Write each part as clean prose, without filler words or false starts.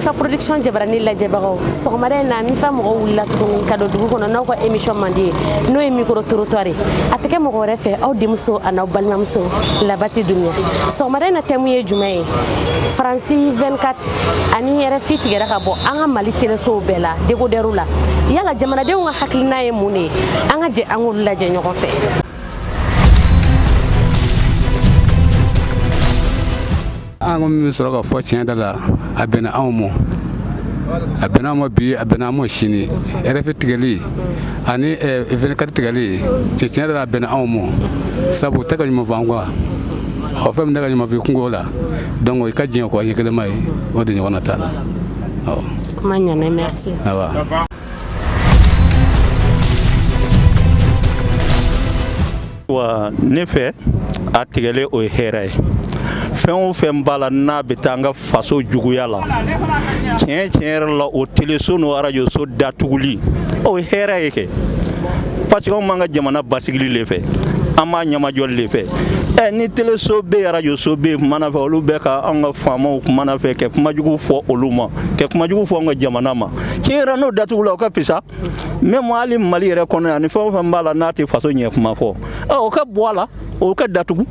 Mifa Production jabarani lajɛbagaw, sɔgɔmada in na Mifa mɔgɔw wulila tuguni ka don dugu kɔnɔ n'aw ka émission mandi ye, n'o ye micro trottoir ye. A tɛ kɛ mɔgɔ wɛrɛ fɛ, aw denmuso a n'aw balimamuso Labati Dunya. Sɔgɔmada in na thème ye jumɛn ye? Faransi 24 ani RFI tigɛra ka bɔ an ka Mali telesow bɛɛ la, décodeur la. Yala jamanadenw ka hakilina ye mun de ye? An ka jɛ an k'olu lajɛ ɲɔgɔn fɛ. An ko min bɛ sɔrɔ ka fɔ tiɲɛ da la, a bɛnna anw ma, a bɛnna anw ma bi, a bɛnna an ma sini. RFI tigɛli ani 24 tigɛli, tiɲɛ da la, a bɛnna anw ma, sabu tɛ ka ɲuman fɔ an kɔ. Ɔ, fɛn min tɛ ka ɲuman fɔ i kungo la, donc i ka diɲɛ kɔ ɲɛ kelen ma ye, o de ɲɔgɔnna t'a la. Ɔ. Kuma ɲana, merci. Awa. Wa ne fɛ, a tigɛlen, o ye hɛrɛ ye. Fɛn o fɛn b'a la n'a bɛ taa an ka faso juguya la, tiɲɛ tiɲɛ yɛrɛ la, o teleso n'o arajoso datuguli, o ye hɛrɛ ye kɛ, parce que anw b'an ka jamana basigili le fɛ, an b'a ɲɛmajɔli le fɛ. Ɛ, ni teleso bɛ yen, arajoso bɛ yen, kumana fɛ, olu bɛ ka anw ka faamaw kumana fɛ kɛ kumajugu fɔ olu ma, kɛ kumajugu fɔ anw ka jamana ma. Tiɲɛ yɛrɛ, n'o datugula, o ka fisa. Même hali Mali yɛrɛ kɔnɔ yan, ni fɛn o fɛn b'a la n'a tɛ faso ɲɛ kuma fɔ, o ka bɔ a la, o ka datugu,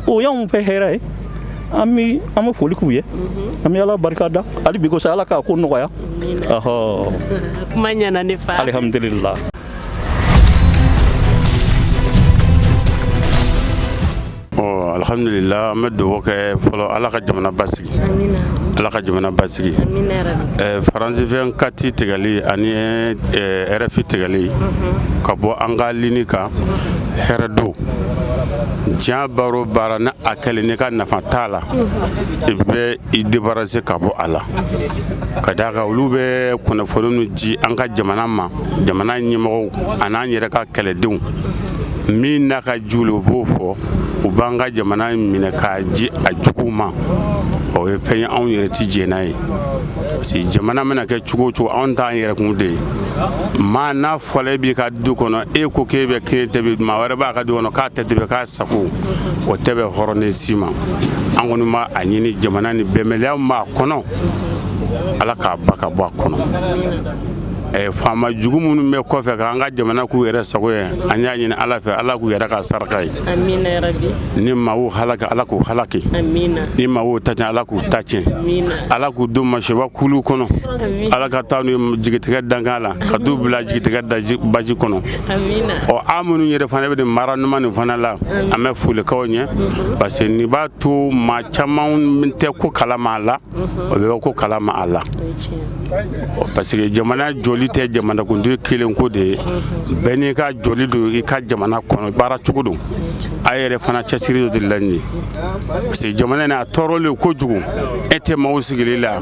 o y'anw fɛ hɛrɛ ye. An bɛ foli k'u ye, an bɛ Ala barika da hali bi ko sa, Ala k'a ko nɔgɔya. Ɔhɔ. Kuma ɲana, ne fa. Alihamudulila. Ɔ, alhamdulillah, an bɛ dugawu kɛ fɔlɔ, Ala ka jamana basigi. Amina. Ala ka jamana basigi. Amina yarabi. Faransi 24 tigɛli ani RFI tigɛli ka bɔ an ka ligne kan, hɛrɛ don. Diɲɛ baara o baara, ni a kɛlen n'i ka nafa t'a la, i bɛ i débarrasser ka bɔ a la, ka d'a kan olu bɛ kunnafoni di an ka jamana ma, jamana ɲɛmɔgɔw an'an yɛrɛ ka kɛlɛdenw. Min n'a ka jugu, u b'o fɔ. U b'an ka jamana minɛ k'a di a juguw ma. O ye fɛn ye anw yɛrɛ ti jɛn n'a ye, parce que jamana mana kɛ cogo o cogo, anw t'an yɛrɛ kun de ye. Maa n'a fɔla e b'i ka du kɔnɔ, e ko k'e bɛ kelen tɛ, maa wɛrɛ b'a ka du kɔnɔ k'a tɛ tɛmɛ k'a sago, o tɛ bɛn hɔrɔnden si ma. An kɔni b'a a ɲini, jamana ni bɛnbaliya min b'a kɔnɔ, Ala k'a ba ka bɔ a kɔnɔ. Faama jugu minnu bɛ kɔfɛ k'an ka jamana k'u yɛrɛ sago ye, an y'a ɲini Ala fɛ, Ala k'u yɛrɛ ka saraka ye. Amina yarabi. Ni maaw halaki, Ala k'u halaki. Amina. Ni maaw ta tiɲɛ, Ala k'u ta tiɲɛ. Amina. Ala k'u don masiba kulu kɔnɔ. Ala ka taa n'u jigitigɛ dankan la, ka t'u bila jigitigɛ daji baji kɔnɔ. Amina. Ɔ, an minnu yɛrɛ fana bɛ nin mara ɲuman nin fana la, an bɛ folikaw ɲɛ, parce que nin b'a to maa caman tɛ ko kalama a la, o bɛ ko kalama a la. O ye tiɲɛ. Parce que jamana jɔli tɛ jamanakuntigi kelen ko de ye. Bɛɛ n'i ka jɔli don i ka jamana kɔnɔ, baara cogo don. A yɛrɛ fana cɛsiri dɔ de la nin ye, parce que jamana in a tɔɔrɔlen kojugu, e tɛ maaw sigili la.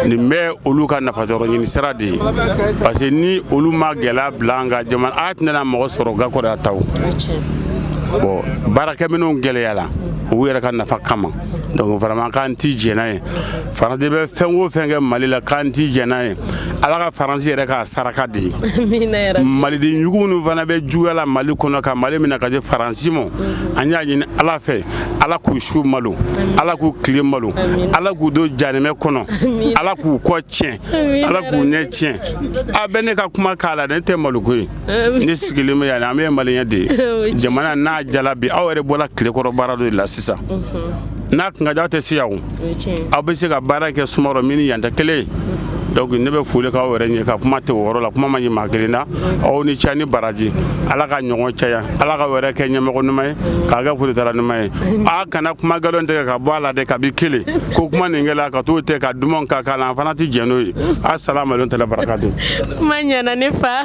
Nin bɛ olu ka nafasɔrɔ ɲini sira de ye, parce que ni olu ma gɛlɛya bila an ka jamana, a tɛna mɔgɔ sɔrɔ ga kɔrɔ ta o. O ye tiɲɛ. Bon, baarakɛminɛnw gɛlɛyara u yɛrɛ ka nafa kama. Donc vraiment, k'an ti jɛn n'a ye. Faransi bɛ fɛn o fɛn kɛ Mali la, k'an ti jɛn n'a ye. Ala ka Faransi yɛrɛ k'a saraka de ye. Amina yarabi. Maliden jugu minnu fana bɛ juguya la Mali kɔnɔ, ka Mali minɛ ka di Faransi ma, an y'a ɲini Ala fɛ, Ala k'u su malo, Ala k'u tile malo, Ala k'u don janimɛ kɔnɔ, Ala k'u kɔ tiɲɛ, Ala k'u ɲɛ tiɲɛ. A bɛ ne ka kuma k'a la, ne tɛ maloko ye. Ne sigilen bɛ yan, an bɛ maliyɛn de ye. Jamana n'a jala bi, aw yɛrɛ bɔra tilekɔrɔ baara dɔ de la sisan. N'a kun ka di, aw tɛ se yan o. O ye tiɲɛ. Aw bɛ se ka baara kɛ sumakɔrɔ min ni yan tɛ kelen ye. Donc ne bɛ foli k'aw yɛrɛ ɲɛ, ka kuma tɛ o yɔrɔ la. Kuma ma ɲi maa kelen na. Aw ni ca ni baraji, Ala ka ɲɔgɔn caya, Ala ka wɛrɛ kɛ ɲɛmɔgɔ ɲuman ye, k'a kɛ folitala ɲuman ye. A kana kuma galon tigɛ ka bɔ a la dɛ, kabi kelen ko kuma nin kɛla ka t'o tɛ ka duman ka k'a la, an fana tɛ jɛn n'o ye. Asalamu aleykum tala barakatu. Kuma ɲana, ne fa.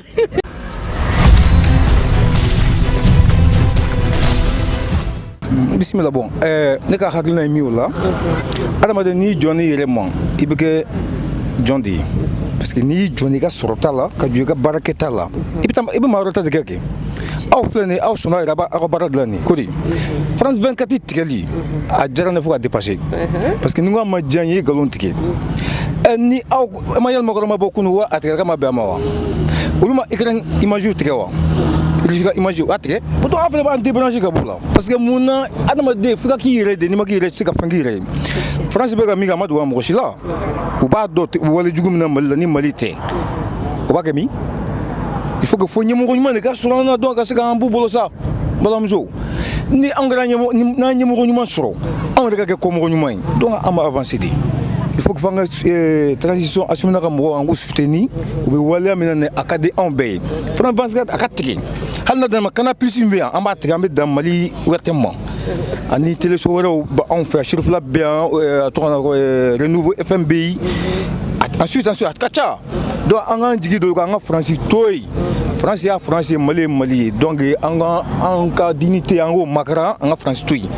Bisimila. Bon, ne ka hakilina ye min o la, adamaden n'i jɔ n'i yɛrɛ ma, i bɛ kɛ jɔn de ye, parce que n'i jɔ n'i ka sɔrɔta la, ka jɔ i ka baarakɛta la, i bɛ taa i bɛ maa wɛrɛ ta de kɛ. Aw filɛ nin ye, aw sɔnna yɛrɛ, aw ka baara dilan nin ko de. France 24 tigɛli, a diyara ne fo ka dépasser, parce que ni n ko a ma diya n ye, i ye nkalon tigɛ. Ɛ, ni aw Emmanuel Macron ma bɔ kunun wa, a tigɛra ma bɛn a ma wa? Olu ma Ukraine image tigɛ wa? Russie ka image a tigɛ. Pourtant an fana b'an débrancher ka b'o la, parce que mun na? Adamaden f'i ka k'i yɛrɛ de. N'i ma k'i yɛrɛ, i tɛ se ka fɛn k'i yɛrɛ ye. France bɛ ka min kɛ, a ma dogo mɔgɔ si la. U b'a dɔn wale jugu min na Mali la, ni Mali tɛ, o b'a kɛ min. Il faut que fo ɲɛmɔgɔ ɲuman de ka sɔrɔ an na, donc ka se k'an b'u bolo sa. Balimamuso, ni an kɛra ɲɛmɔgɔ, n'an ɲɛmɔgɔ ɲuman sɔrɔ, anw yɛrɛ ka kɛ kɔmɔgɔ ɲuman ye, donc an b'a avancer de. Il faut que f'an ka transition, Assimi ka mɔgɔw, an k'u soutenir. U bɛ waleya min na, a ka di anw bɛɛ ye. France 24, a ka tigɛ, hali n'a dana ma. Canal Plus min bɛ yan, an b'a tigɛ, an bɛ dan Mali ORTM ma ani téléso wɛrɛw anw fɛ. Sirifila bɛ yan, a tɔgɔ na Renouveau FM bɛ yen, ensuite a ka ca. Donc an k'an jigi don an ka Faransi to yen. Faransi y'a Faransi ye, Mali ye Mali ye. Donc an ka an ka dignité, an k'o makaran, an ka Faransi to yen.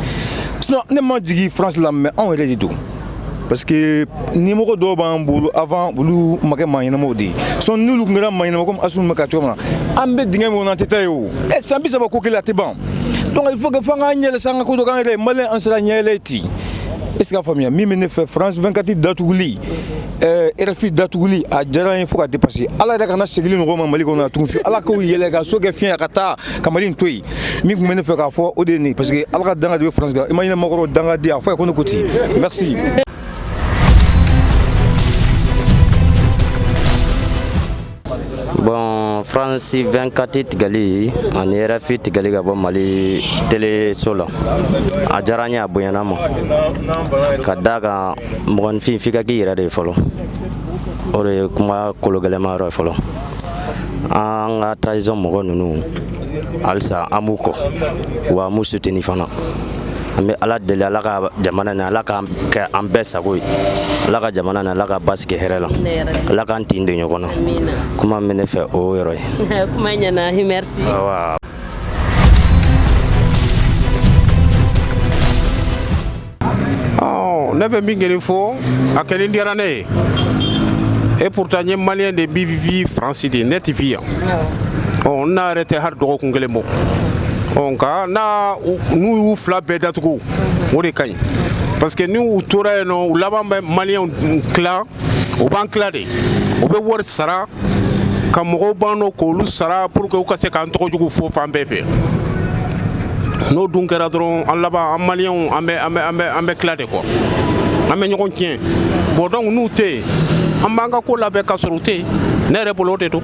Sinon ne ma jigin Faransi la, mais anw yɛrɛ de don, parce que ɲɛmɔgɔ dɔw b'an bolo avant, olu ma kɛ maa ɲɛnamaw de ye. Sinon n'olu tun kɛra maa ɲɛnama komi Assimi bɛ ka cogo min na, an bɛ dingɛ min kɔnɔ, an tɛ taa yen o. Ɛ, san 30 ko kelen, a tɛ ban. Donc il faut que f'an k'an yɛlɛ sa, an ka ko dɔ k'an yɛrɛ ye. Malien, an sera ɲɛyɛlɛ ten. Est ce que a faamuya min bɛ ne fɛ? France 24 datuguli, RFI datuguli, a diyara n ye fo ka dépasser. Ala yɛrɛ kana segin ɲɔgɔn ma Mali kɔnɔ yan tugun. Ala k'o yɛlɛ ka so kɛ fiɲɛ ka taa ka Mali in to yen. Min tun bɛ ne fɛ k'a fɔ, o de ye nin, parce que Ala ka danga de bɛ France kan. Imagine Macron dangaden, a fɔ ye ko ne ko ten. Merci. Bon, France 24 tigɛli ani RFI tigɛli ka bɔ Mali teleso la, a diyara n ye, a bonyana ma, ka da kan mɔgɔninfin f'i ka k'i yɛrɛ de ye fɔlɔ. O de ye kuma kologɛlɛma yɔrɔ ye fɔlɔ. An ka transition mɔgɔ ninnu, halisa an b'u kɔ, wa an b'u soutenir fana. An bɛ Ala deli, Ala ka jamana ni Ala k'an kɛ an bɛɛ sago ye. Ala ka jamana ni Ala ka basigi hɛrɛ la, Ala k'an tin don ɲɔgɔn na. Kuma min bɛ ne fɛ, o yɔrɔ ye. Kuma ɲɛna, merci. Awa. Ne bɛ min kelen fɔ, a kɛlen diyara ne ye. Et pourtant n ye malien de bi vi France de, ne tɛ vi yan. Ɔ, n'a yɛrɛ tɛ hali dɔgɔkun kelen bɔ. Ɔ, nka n'a n'u y'u fila bɛɛ datugu, o de ka ɲi, parce que ni u tora yen nɔ, u laban bɛ maliyɛnw tila, u b'an tila de. U bɛ wari sara ka mɔgɔw b'an nɔ k'olu sara pour que u ka se k'an tɔgɔ jugu fɔ fan bɛɛ fɛ. N'o dun kɛra dɔrɔn, an laban, an maliyɛnw, an bɛ an bɛ an bɛ an bɛ tila de quoi, an bɛ ɲɔgɔn tiɲɛ. Bon, donc n'u tɛ yen, an b'an ka ko labɛn ka sɔrɔ u tɛ yen. Ne yɛrɛ bolo, o de don.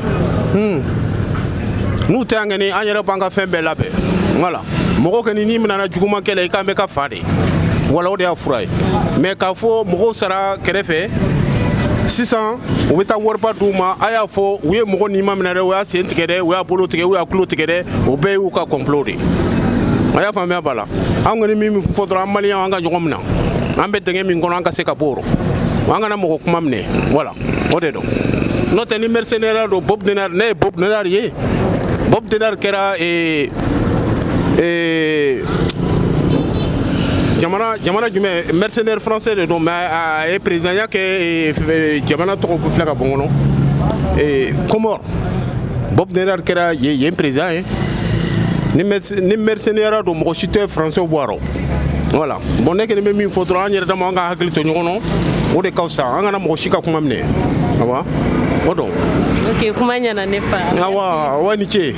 N'u tɛ yan kɔni, an yɛrɛ b'an ka fɛn bɛɛ labɛn. Voilà, mɔgɔ kɔni, n'i minɛna juguman kɛ la, i kan bɛ ka fa de. Wala, o de y'a fura ye. Mais k'a fɔ mɔgɔw sara kɛrɛfɛ sisan, u bɛ taa wariba d'u ma, a y'a fɔ u ye mɔgɔ n'i ma minɛ dɛ, u y'a sen tigɛ dɛ, u y'a bolo tigɛ, u y'a tulo tigɛ dɛ, o bɛɛ y'u ka complot de. A y'a faamuya b'a la. An kɔni min fɔ dɔrɔn, an maliyɛnw, an ka ɲɔgɔn minɛ. An bɛ dingɛ min kɔnɔ, an ka se ka bɔ o rɔ, an kana mɔgɔ kuma minɛ. Voilà, o de don. N'o tɛ, ni mercenaire don, Bob Denard, ne ye Bob Denard ye. Bob Denard kɛra jamana jumɛn mercenaire français de don, mais a ye président ya kɛ. Jamana tɔgɔ filɛ ka bɔ n kɔnɔ, Comore. Bob Denard kɛra yen président ye. Ni mercenaire don, mɔgɔ si tɛ français bɔ a rɔ. Voilà. Bon, ne kɔni bɛ min fɔ dɔrɔn, an yɛrɛ dama, an ka hakili to ɲɔgɔn na, o de ka fisa. An kana mɔgɔ si ka kuma minɛ. Awa, o don. Ok, kuma ɲɛna, ne fa. Awa, awa, ni ce.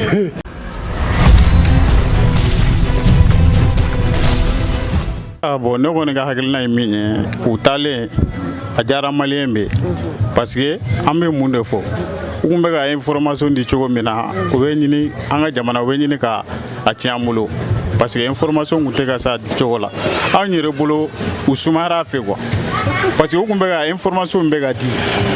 Ah bon, ne kɔni ka hakilina ye min ye, u taalen, a diyara malien bɛ, parce que an bɛ mun de fɔ, u kun bɛ ka information di cogo min na, u bɛ ɲini an ka jamana, u bɛ ɲini ka a tiɲɛ an bolo, parce que information kun tɛ ka se a di cogo la anw yɛrɛ bolo. U sumayara a fɛ quoi, parce que u kun bɛ ka information bɛ ka di.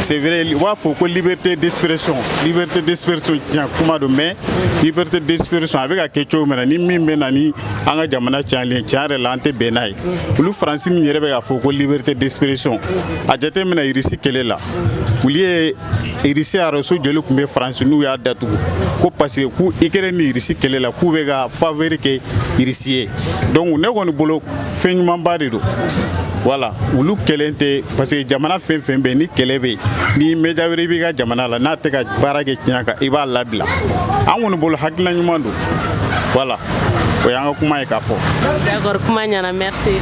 C'est vrai, u b'a fɔ ko liberté d'expression, liberté d'expression, tiɲɛ kuma don, mais liberté d'expression a bɛ ka kɛ cogo min na, ni min bɛ na ni an ka jamana cayalen, tiɲɛ yɛrɛ la, an tɛ bɛn n'a ye. Olu Faransi min yɛrɛ bɛ k'a fɔ ko liberté d'expression, a jateminɛ Irisi kɛlɛ la, olu ye Irisi araso joli tun bɛ Faransi, n'u y'a datugu ko parce que k'u Ukraine ni Irisi kɛlɛ la, k'u bɛ ka faveur kɛ Irisi ye. Donc ne kɔni bolo, fɛn ɲumanba de don. Voilà, olu kɛlen tɛ, parce que jamana fɛn fɛn bɛ yen ni kɛlɛ bɛ yen, ni média wɛrɛ b'i ka jamana la, n'a tɛ ka baara kɛ tiɲɛ kan, i b'a labila. An kɔni bolo, hakilina ɲuman don. Voilà, o y'an ka kuma ye k'a fɔ. D'accord, kuma ɲɛna, merci.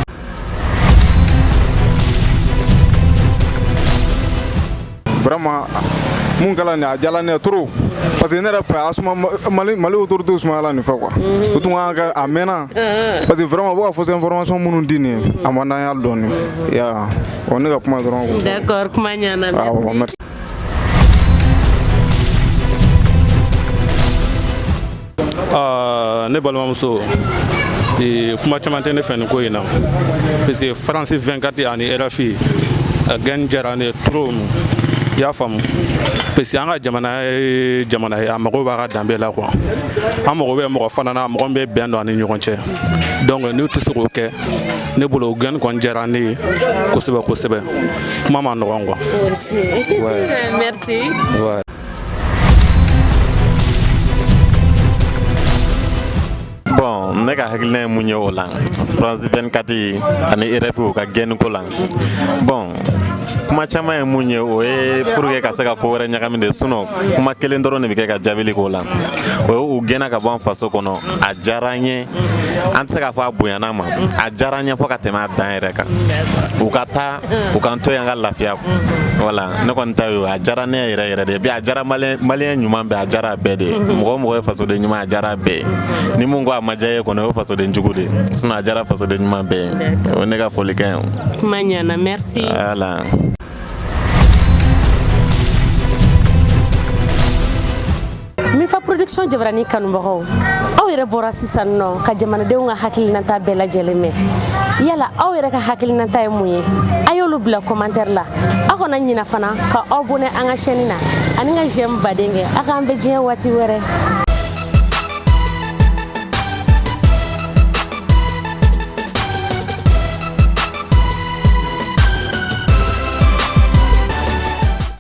Vraiment, Mun kɛla nin, a diyala ne ye trop, parce que ne yɛrɛ fɛ, a suma Mali autorité sumayala nin fɛ quoi. U tun kan ka a mɛnna, parce que vraiment u bɛ ka fausse information minnu di nin ye, a man d'an ye hali dɔɔni ya. O ne ka kuma dɔrɔn. D'accord, kuma ɲana. Awɔ, merci. Ne balimamuso, kuma caman tɛ ne fɛ nin ko in na, parce que France 24 ani RFI a gɛn diyara ne ye trop, i y'a faamu, parce que an ka jamana ye jamana ye, a mago b'a ka danbe la quoi. An mago bɛ mɔgɔ fana na, mɔgɔ min bɛ bɛn don an ni ɲɔgɔn cɛ. Donc n'u tɛ se k'o kɛ, ne bolo o gɛnni kɔni diyara ne ye kosɛbɛ kosɛbɛ. Kuma ma nɔgɔn quoi. Ouais. Merci. Ouais. Bon, ne ka hakilina ye mun ye o la, France 24 ani RFI u ka gɛnni ko la, bon, kuma caman ye mun ye, o ye pour que ka se ka ko wɛrɛ ɲagami de. Sinon kuma kelen dɔrɔn de bɛ kɛ ka jaabili k'o la, o ye u gɛnna ka bɔ an faso kɔnɔ. A diyara an ye, an tɛ se k'a fɔ a bonyana ma, a diyara an ye fo ka tɛmɛ a dan yɛrɛ kan. U ka taa, u k'an to yen, an ka lafiya. Voilà, ne kɔni ta y'o ye. A diyara ne yɛrɛ yɛrɛ de ye bi, a diyara maliyɛn ɲuman bɛɛ, a diyara a bɛɛ de ye. Mɔgɔ o mɔgɔ ye fasoden ɲuman, a diyara a bɛɛ ye. Ni mun ko a ma diya e kɔni, o ye fasoden jugu de ye. Sinon a diyara fasoden ɲuman bɛɛ ye. O ye ne ka folikan ye. Kuma ɲana, merci. Voilà. Mifa Production jabarani kanubagaw, aw yɛrɛ bɔra sisan nɔ ka jamanadenw ka hakilinata bɛɛ lajɛlen mɛn. Yala aw yɛrɛ ka hakilinata ye mun ye? A y'olu bila commentaire la. Aw kana ɲina fana ka aw abonné an ka chaîne na ani ka j'aime baden kɛ. A k'an bɛ diɲɛ waati wɛrɛ.